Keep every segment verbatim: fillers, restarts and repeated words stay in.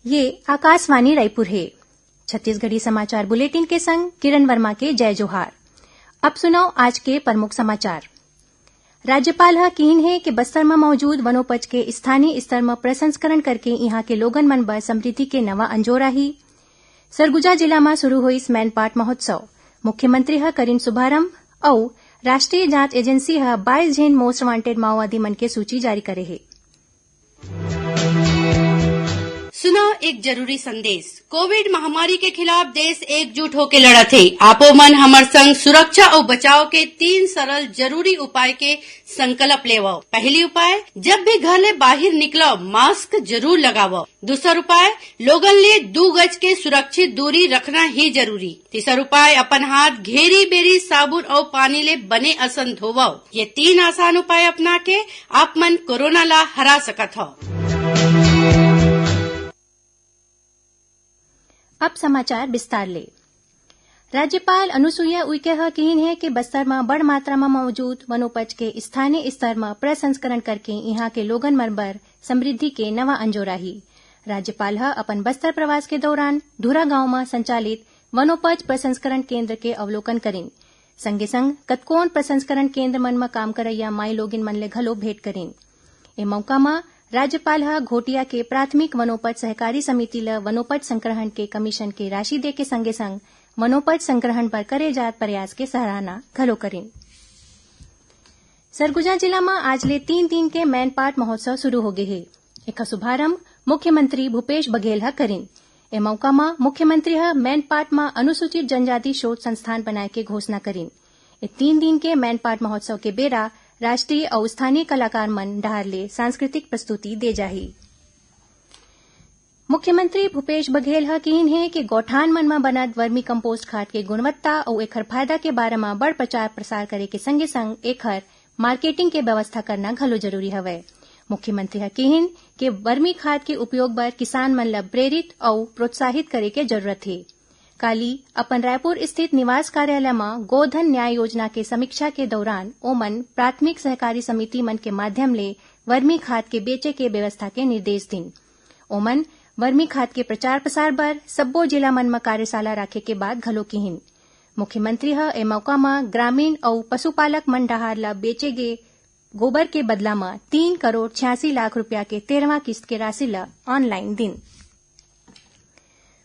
ये आकाशवाणी रायपुर हे। छत्तीसगढ़ी समाचार बुलेटिन के संग किरण वर्मा के जय जोहार। अब सुनव आज के प्रमुख समाचार। राज्यपाल ह किहिन हे कि बस्तर म मौजूद वनोपज के स्थानीय स्तर म प्रसंस्करण करके इहां के लोगन मन बर समृद्धि के नवा अंजोर आही। सरगुजा जिला म शुरू होइस मैनपाट महोत्सव। मुख्यमंत्री ह करिन शुभारंभ। अउ राष्ट्रीय जांच एजेंसी ह बाईस झिन most wanted माओवादी मन के सूची जारी करे हे। सुनव एक जरूरी संदेश। कोविड महामारी के खिलाफ देश एकजुट होके लड़त हे। आपो मन हमर संग सुरक्षा अउ बचाव के तीन सरल जरूरी उपाय के संकल्प लेवव। पहली उपाय, जब भी घर ले बाहिर निकलव, मास्क जरूर लगावव। दूसर उपाय, लोगन ले दू गज के सुरक्षित दूरी रखना ही जरूरी। तीसर उपाय, अपन हाथ घेरी बेरी साबुन अउ पानी ले बने असन धोवव। ये तीन आसान उपाय अपना के आप मन कोरोना ला हरा सकत हव। अब समाचार विस्तार ले। राज्यपाल अनुसुईया उइके ह किहिन हे कि बस्तर म बड़ मात्रा म मौजूद वनोपज के स्थानीय स्तर म प्रसंस्करण करके इहां के लोगन मन बर समृद्धि के नवा अंजोर आही। राज्यपाल ह अपन बस्तर प्रवास के दौरान धुरा गांव म संचालित वनोपज प्रसंस्करण केंद्र के अवलोकन करिन। संगे संग कतकोन प्रसंस्करण केंद्र मन म काम करइया माई लोगिन मन ले घलो भेंट करिन। ए मौका म राज्यपाल ह घोटिया के प्राथमिक वनोपज सहकारी समिति ल वनोपज संग्रहण के कमीशन के राशि दे के संगे संग वनोपज संग्रहण बर करे जात प्रयास के सराहना घलो करिन। सरगुजा जिला म आज ले तीन दिन के मैनपाट महोत्सव शुरू होगे हे। एखर शुभारंभ मुख्यमंत्री भूपेश बघेल ह करिन। ए मौका म मुख्यमंत्री ह मैनपाट म अनुसूचित जनजाति शोध संस्थान बनाए के घोषणा करिन। ए तीन दिन के मैनपाट महोत्सव के बेरा राष्ट्रीय अउ स्थानीय कलाकार मन डहार ले सांस्कृतिक प्रस्तुति दे जाही। मुख्यमंत्री भूपेश बघेल ह किहिन हे कि गौठान मन म बनत वर्मी कंपोस्ट खाद के गुणवत्ता अउ एखर फायदा के बारे म बड़ प्रचार प्रसार करे के संगे संग एखर मार्केटिंग के व्यवस्था करना घलो जरूरी हवय। मुख्यमंत्री ह किहिन कि वर्मी खाद के उपयोग बर किसान मन ल प्रेरित अउ प्रोत्साहित करे के जरूरत हे। काली अपन रायपुर स्थित निवास कार्यालय म गोधन न्याय योजना के समीक्षा के दौरान ओमन प्राथमिक सहकारी समिति मन के माध्यम ले वर्मी खाद के बेचे के व्यवस्था के निर्देश दिन। ओमन वर्मी खाद के प्रचार प्रसार बर सब्बो जिला मन म कार्यशाला राखे के बात घलो किहिन। मुख्यमंत्री ह ए मौका म ग्रामीण अउ पशुपालक मन डहार ल बेचे गे गोबर के बदला म तीन करोड़ छियासी लाख रुपया के तेरहवां किस्त के राशि ल ऑनलाइन दिन।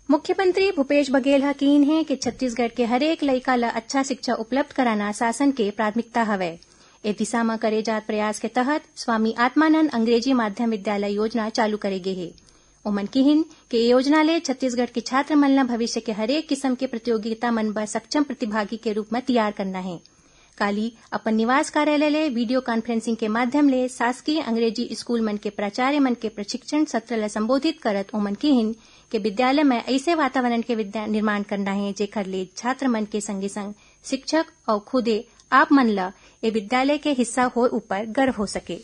मुख्यमंत्री भूपेश बघेल ह किहिन हे कि छत्तीसगढ़ के हरेक लइका ल अच्छा शिक्षा उपलब्ध कराना शासन के प्राथमिकता हवय। ए दिशा म करे जात प्रयास के तहत स्वामी आत्मानंद अंग्रेजी माध्यम विद्यालय योजना चालू करे गे हे। ओमन किहिन कि ए योजना ले छत्तीसगढ़ के छात्र मन ल भविष्य के हरेक किसम के प्रतियोगिता मन बर सक्षम प्रतिभागी के रूप म तियार करना हे। काली अपन निवास कार्यालय ले वीडियो कॉन्फ्रेंसिंग के माध्यम ले शासकीय अंग्रेजी स्कूल मन के प्राचार्य मन के प्रशिक्षण सत्र ल संबोधित करत ओमन किहिन के विद्यालय म अइसे वातावरण के विद्या निर्माण करना हे, जेखर ले छात्र मन के संगे संग शिक्षक अउ खुदे आप मन ल ए विद्यालय के हिस्सा होए ऊपर गर्व हो सके।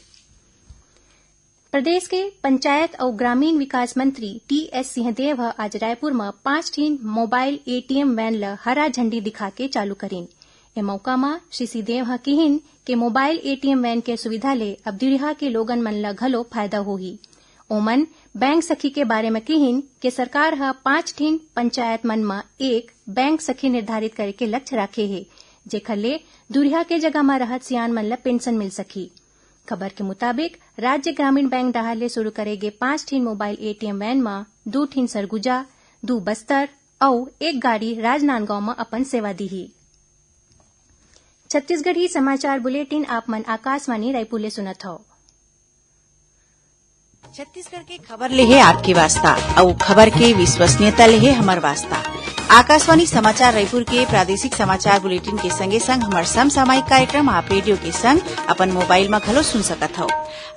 प्रदेश के पंचायत अउ ग्रामीण विकास मंत्री टीएस सिंहदेव ह आज रायपुर म पांच ठिन मोबाइल एटीएम वैन ल हरा झंडी दिखा के चालू करिन। ए मौका म श्री सिंहदेव ह किहिन के मोबाइल एटीएम वैन के सुविधा ले अब दुरिहा के लोगन मन ल घलो फायदा होही। ओमन बैंक सखी के बारे म किहिन के सरकार ह पांच ठिन पंचायत मन म एक बैंक सखी निर्धारित करे के लक्ष्य राखे हे, जेखर ले दुरिहा के जगह म रहत सियान मन ल पेंशन मिल सकही। खबर के मुताबिक, राज्य ग्रामीण बैंक डहार ले शुरू करे गे पांच ठिन मोबाइल एटीएम वैन म दू ठिन सरगुजा, दू बस्तर अउ एक गाड़ी राजनांदगांव म अपन सेवा दीही। छत्तीसगढ़ी समाचार बुलेटिन आप मन आकाशवाणी रायपुर ले सुनत हव। छत्तीसगढ़ के खबर ले हे आपके वास्ता, अउ खबर के विश्वसनीयता ले हे हमर वास्ता। आकाशवाणी समाचार रायपुर के प्रादेशिक समाचार बुलेटिन के संगे संग हमर समसामयिक कार्यक्रम आप रेडियो के संग अपन मोबाइल म घलो सुन सकत हव।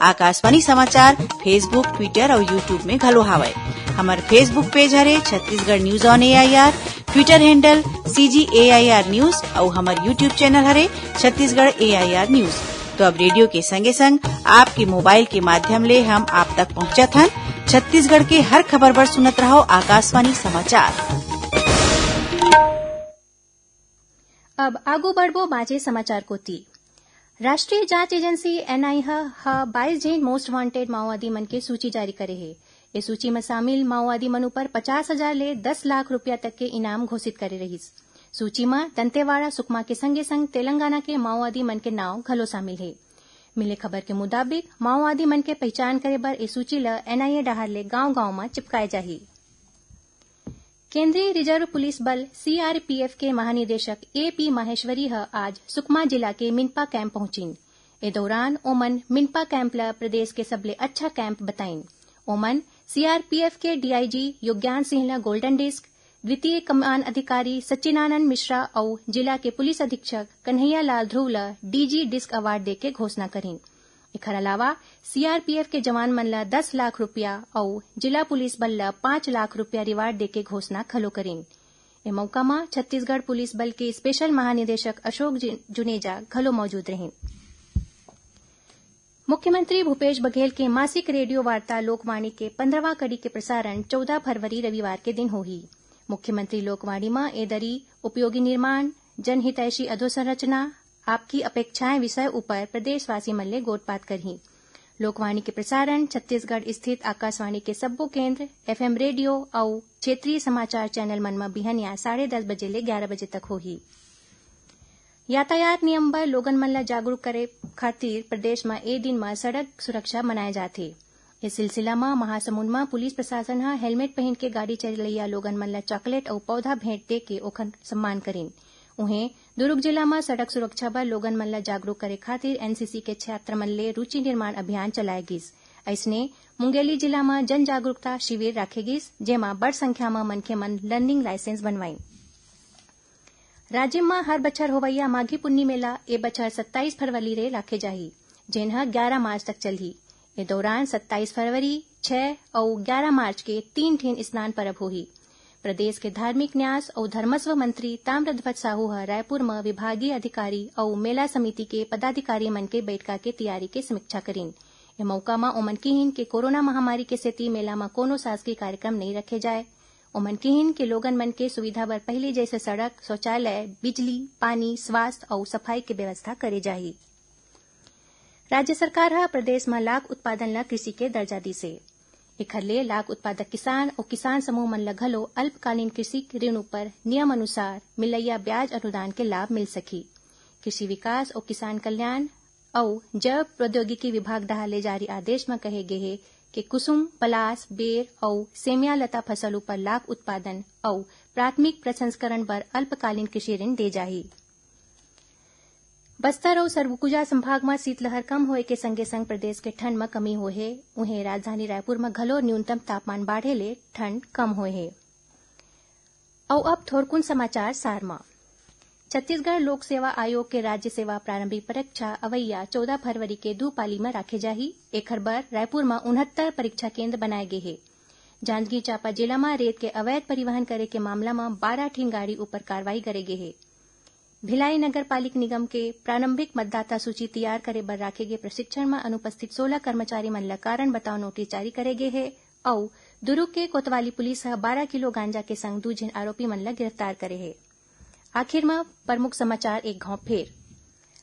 आकाशवाणी समाचार Facebook, Twitter अउ YouTube में घलो हावय। हमर Facebook पेज हरे Chhattisgarh news on AIR, Twitter handle CG AIR news अउ हमर YouTube चैनल हरे छत्तीसगढ़ एआईआर न्यूज। तो अब रेडियो के संगे संग आपके मोबाइल के माध्यम ले हम आप तक पहुंचत हन। छत्तीसगढ़ के हर खबर बर सुनत रहव आकाशवाणी समाचार। अब आगू बढ़बो बांचे समाचार कोति। राष्ट्रीय जांच एजेंसी एनआईए ह, ह बाईस झिन most wanted माओवादी मन के सूची जारी करे हे। ए सूची म शामिल माओवादी मन ऊपर पचास हजार ले दस लाख रुपया तक के इनाम घोषित करे रहिस। सूची म दंतेवाड़ा, सुकमा के संगे संग तेलंगाना के माओवादी मन के नाव घलो शामिल हे। मिले खबर के मुताबिक, माओवादी मन के पहचान करे बर ए सूची ल एनआईए डहार ले गांव-गांव म चिपकाए जाही। केंद्रीय रिजर्व पुलिस बल, सीआरपीएफ, के महानिदेशक एपी माहेश्वरी ह आज सुकमा जिला के मिनपा कैंप पहुंचिन। ए दौरान ओमन मिनपा कैंप ल प्रदेश के सबले अच्छा कैंप बताइन। ओमन सीआरपीएफ के डीआईजी योज्ञान सिंह ल गोल्डन डिस्क, द्वितीय कमान अधिकारी सच्चिदानंद मिश्रा अउ जिला के पुलिस अधीक्षक कन्हैया लाल ध्रुव ल डीजी डिस्क अवार्ड देके घोषणा करिन। एखर अलावा सीआरपीएफ के जवान मन ल दस लाख रुपया अउ जिला पुलिस बल ल पाँच लाख रुपया रिवार्ड देके घोषणा घलो करिन। ए मौका म छत्तीसगढ़ पुलिस बल के स्पेशल महानिदेशक अशोक जि-, जुनेजा घलो मौजूद रहिन। मुख्यमंत्री भूपेश बघेल के मासिक रेडियो वार्ता लोकवाणी के पंद्रहवां कड़ी के प्रसारण चौदह फरवरी रविवार के दिन होही। मुख्यमंत्री लोकवाणी म ए दरी उपयोगी निर्माण, जनहितैषी अधोसंरचना, आपकी अपेक्षाएं विषय ऊपर प्रदेशवासी मन ले गोठबात करही। लोकवाणी के प्रसारण छत्तीसगढ़ स्थित आकाशवाणी के सब्बो केंद्र, एफएम रेडियो अउ क्षेत्रीय समाचार चैनल मन म बिहनिया साढ़े दस बजे ले ग्यारह बजे तक होही। यातायात नियम बर लोगन मन ल जागरूक करे खातिर प्रदेश म ए दिन म सड़क सुरक्षा मनाए जाथे। ए सिलसिला म महासमुंद म पुलिस प्रशासन ह हेलमेट पहिन के गाड़ी चलइया लोगन मन ल चॉकलेट अउ पौधा भेंट दे के ओखर सम्मान करिन। उहें, दुरूग जिला म सड़क सुरक्षा बर लोगन मन ल जागरूक करे खातिर एनसीसी के छात्र मन ले रुचि निर्माण अभियान चलाए गिस। अइसने, मुंगेली जिला म जन जागरूकता शिविर राखे गिस, जेमा बड़ संख्या म मनखे मन लर्निंग लाइसेंस बनवाइन। राजिम म हर बछर होवइया माघी पुन्नी मेला ए बछर सत्ताईस फरवरी ले राखे जाही, जेन ह ग्यारह मार्च तक चलही। ए दौरान सत्ताईस फरवरी, छह अउ ग्यारह मार्च के तीन ठिन स्नान परब होही। प्रदेश के धार्मिक न्यास अउ धर्मस्व मंत्री ताम्रध्वज साहू ह रायपुर म विभागीय अधिकारी अउ मेला समिति के पदाधिकारी मन के बइठका के तैयारी के समीक्षा करिन। ए मौका म ओमन किहिन के कोरोना महामारी के सेती मेला म कोनो शासकीय कार्यक्रम नइ रखे जाए। ओमन किहिन के लोगन मन के सुविधा बर पहिली जइसे सड़क, शौचालय, बिजली, पानी, स्वास्थ्य अउ सफाई के व्यवस्था करे जाही। राज्य सरकार ह प्रदेश म लाख उत्पादन ल कृषि के दर्जा दिस हे। एखर ले लाख उत्पादक किसान अउ किसान समूह मन ल घलो अल्पकालीन कृषि ऋण उपर नियम अनुसार मिलइया ब्याज अनुदान के लाभ मिल सकही। कृषि विकास अउ किसान कल्याण अउ जैव प्रौद्योगिकी विभाग डहार ले जारी आदेश म कहे गे हे कि कुसुम, पलास, बेर अउ सेमिया लता फसल उपर लाख उत्पादन अउ प्राथमिक प्रसंस्करण बर अल्पकालीन कृषि ऋण दे जाही। बस्तर अउ सरगुजा संभाग म शीतलहर कम होए के संगे संग प्रदेश के ठंड म कमी होए हे। उहें, राजधानी रायपुर म घलो न्यूनतम तापमान बाढ़े ले ठंड कम होए हे। अउ अब थोरकुन समाचार सार म। छत्तीसगढ़ लोक सेवा आयोग के राज्य सेवा प्रारंभिक परीक्षा अवइया चौदह फरवरी के दू पाली म राखे जाही। एखर बर रायपुर म उनहत्तर परीक्षा केंद्र बनाए गे हे। जांजगीर चांपा जिला म रेत के अवैध परिवहन करे के मामला म बारह ठिन गाड़ी उपर कार्रवाई करे गे हे। भिलाई नगर पालिक निगम के प्रारंभिक मतदाता सूची तैयार करे बर राखे गे प्रशिक्षण म अनुपस्थित सोलह कर्मचारी मन ल कारण बताओ नोटिस जारी करे गे हे अउ दुरूग के कोतवाली पुलिस ह बारह किलो गांजा के संग दू झिन आरोपी मन ल गिरफ्तार करे हे। आखिर म प्रमुख समाचार एक घांव फेर।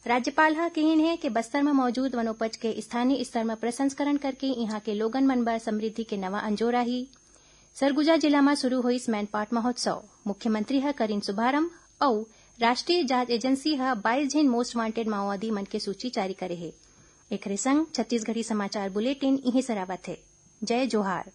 राज्यपाल ह किहिन हे कि बस्तर म मौजूद वनोपज के स्थानीय स्तर म प्रसंस्करण करके इहां के लोगन मन बर समृद्धि के नवा अंजोर आही। सरगुजा जिला म शुरू होइस मैनपाट महोत्सव, मुख्यमंत्री ह करिन शुभारंभ अउ राष्ट्रीय जांच एजेंसी ह बाईस झिन मोस्ट वांटेड माओवादी मन के सूची जारी करे हे। एखरे संग छत्तीसगढ़ी समाचार बुलेटिन इहें सरावत हे। जय जोहार।